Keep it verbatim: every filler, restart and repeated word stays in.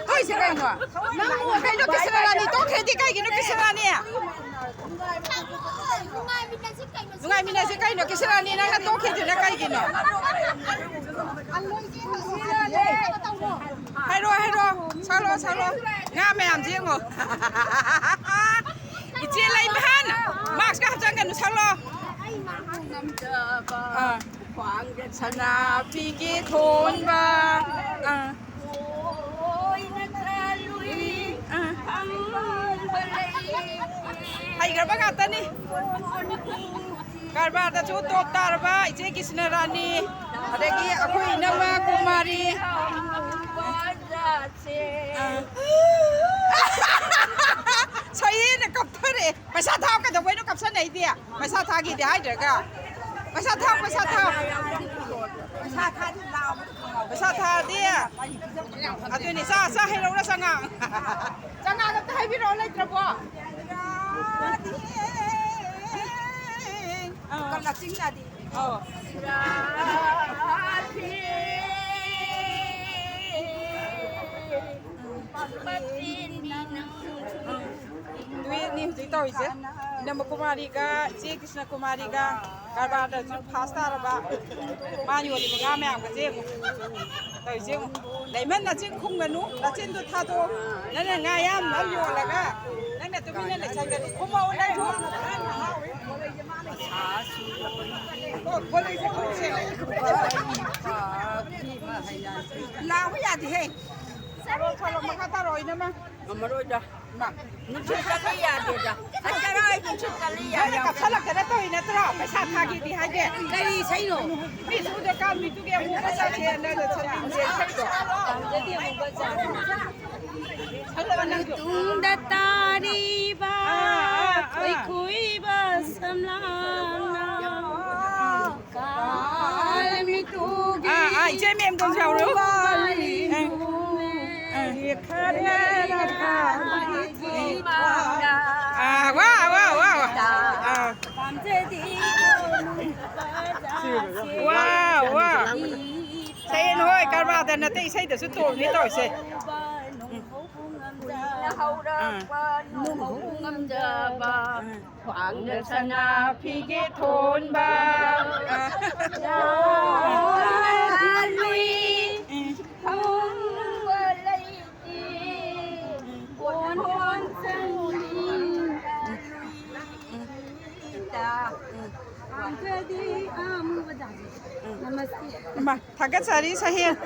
ꯇꯣꯛꯏꯁꯦ ꯀꯩꯅꯣ? ꯀꯩꯅꯣ ꯀꯤꯁꯅ ꯔꯥꯅꯤ ꯇꯣꯛꯈ꯭ꯔꯗꯤ ꯀꯩꯒꯤꯅꯣ ꯀꯤꯁꯅ ꯔꯥꯅꯤ? ꯅꯨꯡꯉꯥꯏꯃꯤꯟꯅꯁꯤ ꯀꯩꯅꯣ? ꯅꯨꯡꯉꯥꯏꯃꯤꯟꯅꯁꯤ ꯀꯩꯅꯣ ꯀꯤꯁꯅ ꯔꯥꯅꯤ ꯅꯪꯅ ꯇꯣꯛꯈꯤꯗꯨꯅ ꯀꯩꯒꯤꯅꯣ? ꯍꯥꯏꯔꯣ ꯍꯥꯏꯔꯣ ꯁꯥꯂꯣ ꯁꯥꯂꯣ ꯉꯥ ꯃꯌꯥꯝꯁꯦ ꯌꯦꯡꯉꯣ꯫ ꯏꯆꯦ ꯂꯩꯃꯍꯟ ꯃꯥꯛꯁꯀ ꯍꯥꯞꯆꯟꯒꯅꯨ ꯁꯛꯂꯣ꯫ ꯑꯥ꯫ ꯈ꯭ꯋꯥꯡꯗ ꯁꯅꯥ ꯐꯤꯒꯦ ꯊꯣꯟꯕ꯫ ꯑꯥ꯫ ꯑꯥ꯫ ꯍꯩꯈ꯭ꯔꯕ ꯉꯥꯛꯇꯅꯤ꯫ ꯀꯔꯕꯥꯔꯗꯁꯨ ꯇꯣꯞ ꯇꯥꯔꯕ ꯏꯆꯦ ꯀ꯭ꯔꯤꯁꯅ ꯔꯥꯅꯤ, ꯑꯗꯒꯤ ꯑꯩꯈꯣꯏ ꯏꯅꯝꯃ ꯀꯨꯃꯥꯔꯤ꯫ ꯑꯥ꯫ ꯁꯣꯏꯌꯦꯅ ꯀꯞꯊꯔꯛꯑꯦ꯫ ꯄꯩꯁꯥ ꯊꯥꯎ ꯀꯩꯗꯧꯕꯩꯅꯣ ꯀꯞꯁꯟꯅꯩꯗꯤ? ꯄꯩꯁꯥ ꯊꯥꯒꯤꯗꯤ ꯍꯥꯏꯗ꯭ꯔꯒ꯫ ꯄꯩꯁꯥ ꯊꯥꯎ, ꯄꯩꯁꯥ ꯊꯥꯎ꯫ ꯄꯩꯁꯥ ꯊꯥꯗꯤ ꯂꯥꯎꯕꯗ ꯈꯪꯍꯧꯋꯦ꯫ ꯄꯩꯁꯥ ꯊꯥꯗꯤ꯫ ꯑꯗꯨꯅꯤ, ꯆꯥ, ꯆꯥ ꯍꯩꯔꯧꯔ ꯆꯉꯥꯡ? ꯆꯉꯥꯡ ꯑꯝꯇ ꯍꯩꯕꯤꯔꯛꯑꯣ, ꯂꯩꯇ꯭ꯔꯕꯣ? ꯑꯥ꯫ ꯑꯧ꯫ ꯇꯨꯌꯦꯞꯅꯤ ꯍꯧꯖꯤꯛ ꯇꯧꯔꯤꯁꯦ꯫ ꯏꯅꯝꯃ ꯀꯨꯃꯥꯔꯤꯒ ꯏꯆꯦ ꯀ꯭ꯔꯤꯁꯅ ꯀꯨꯃꯥꯔꯤꯒ ꯀꯔꯕꯥꯔꯗꯁꯨ ꯐꯥꯁ ꯇꯥꯔꯕ꯫ ꯃꯥ ꯌꯣꯜꯂꯤꯕ ꯉꯥ ꯃꯌꯥꯝꯒꯁꯦ ꯌꯦꯡꯉꯨ꯫ ꯇꯧꯔꯤꯁꯦ ꯌꯦꯡꯉꯨ꯫ ꯂꯩꯃꯟ ꯅꯆꯤꯟ ꯈꯨꯝꯒꯅꯨ꯫ ꯅꯆꯤꯟꯗꯣ ꯊꯥꯗꯣꯛꯑꯣ꯫ ꯅꯪꯅ ꯉꯥ ꯌꯥꯝ ꯌꯥꯝ ꯌꯣꯜꯂꯒ ꯅꯪꯅ ꯇꯨꯃꯤꯟꯅ ꯂꯩꯁꯟꯒꯅꯨ꯫ ꯈꯨꯝꯃꯛꯑꯣ ꯅꯪꯁꯨ꯫ ꯂꯥꯎꯕ ꯌꯥꯗꯦꯍꯦ꯫ ꯁꯣꯔꯣꯛ, ꯁꯣꯔꯣꯛ ꯃꯈꯥ ꯇꯥꯔꯛꯑꯣ, ꯏꯅꯝꯃ꯫ ꯉꯝꯃꯔꯣꯏꯗ꯫ ꯏꯃꯥ꯫ ꯅꯨꯡꯁꯤꯠ ꯀꯜꯂꯤ ꯌꯥꯗꯦꯗ꯫ ꯍꯟꯖꯔꯣꯏ, ꯅꯨꯡꯁꯤꯠ ꯀꯜꯂꯤ ꯅꯪꯅ ꯌꯥꯗꯦ꯫ ꯀꯞꯁꯜꯂꯛꯇꯅ ꯇꯧꯔꯤ ꯅꯠꯇ꯭ꯔꯣ? ꯄꯩꯁꯥ ꯊꯥꯒꯦꯗꯤ ꯍꯥꯏꯗꯦ꯫ ꯀꯔꯤ ꯏꯁꯩꯅꯣ? ꯃꯤ ꯁꯨꯗ ꯀꯥ ꯃꯤꯗꯨꯒꯤ ꯑꯃꯨꯛ ꯄꯩꯁꯥ ꯊꯤꯍꯟꯗꯅ ꯁꯛꯅꯤꯡꯁꯦ ꯏꯁꯩꯗꯣ꯫ ꯁꯛꯂꯛꯑꯣ ꯅꯪꯁꯨ꯫ ꯇꯨꯡꯗ ꯇꯥꯔꯤꯕ ꯑꯥ, ꯑꯥ, ꯑꯥ꯫ ꯈꯣꯏꯈꯣꯏꯕ ꯁꯝꯂꯥꯡꯅ ꯀꯥꯜꯃꯤꯇꯨꯒꯤ ꯑꯥ, ꯑꯥ, ꯏꯆꯦ ꯃꯦꯝꯗꯣ ꯌꯥꯎꯔꯣ꯫ ꯑꯥ, ꯑꯥ꯫ ꯑꯥ, ꯋꯥ, ꯋꯥ, ꯋꯥ, ꯋꯥ꯫ ꯑꯥ꯫ ꯋꯥ, ꯋꯥ꯫ ꯁꯌꯦꯟ ꯍꯣꯏ, ꯀꯔꯕꯥꯔꯗ ꯅꯠꯇꯦ, ꯏꯁꯩꯗꯁꯨ ꯇꯣꯡꯅꯤ ꯇꯧꯔꯤꯁꯦ꯫ ꯅꯨꯡꯍꯧꯕ ꯉꯝꯖꯕ, ꯀꯨꯏꯅ ꯍꯧꯔꯛꯄ ꯅꯨꯡꯍꯧꯕ ꯉꯝꯖꯕ, ꯈ꯭ꯋꯥꯡꯗ ꯁꯅꯥ ꯐꯤꯒꯦ ꯊꯣꯟꯕ꯫ ꯂꯨꯏ ꯊꯧꯕ ꯂꯩꯇꯦ, ꯀꯣꯟ ꯍꯣꯟ ꯆꯪꯕꯤꯗ ꯂꯨꯏꯗ꯫ ꯅꯃꯁꯇꯦ꯫ ꯏꯃꯥ, ꯊꯥꯒꯠꯆꯔꯤ ꯁꯍꯦꯟ꯫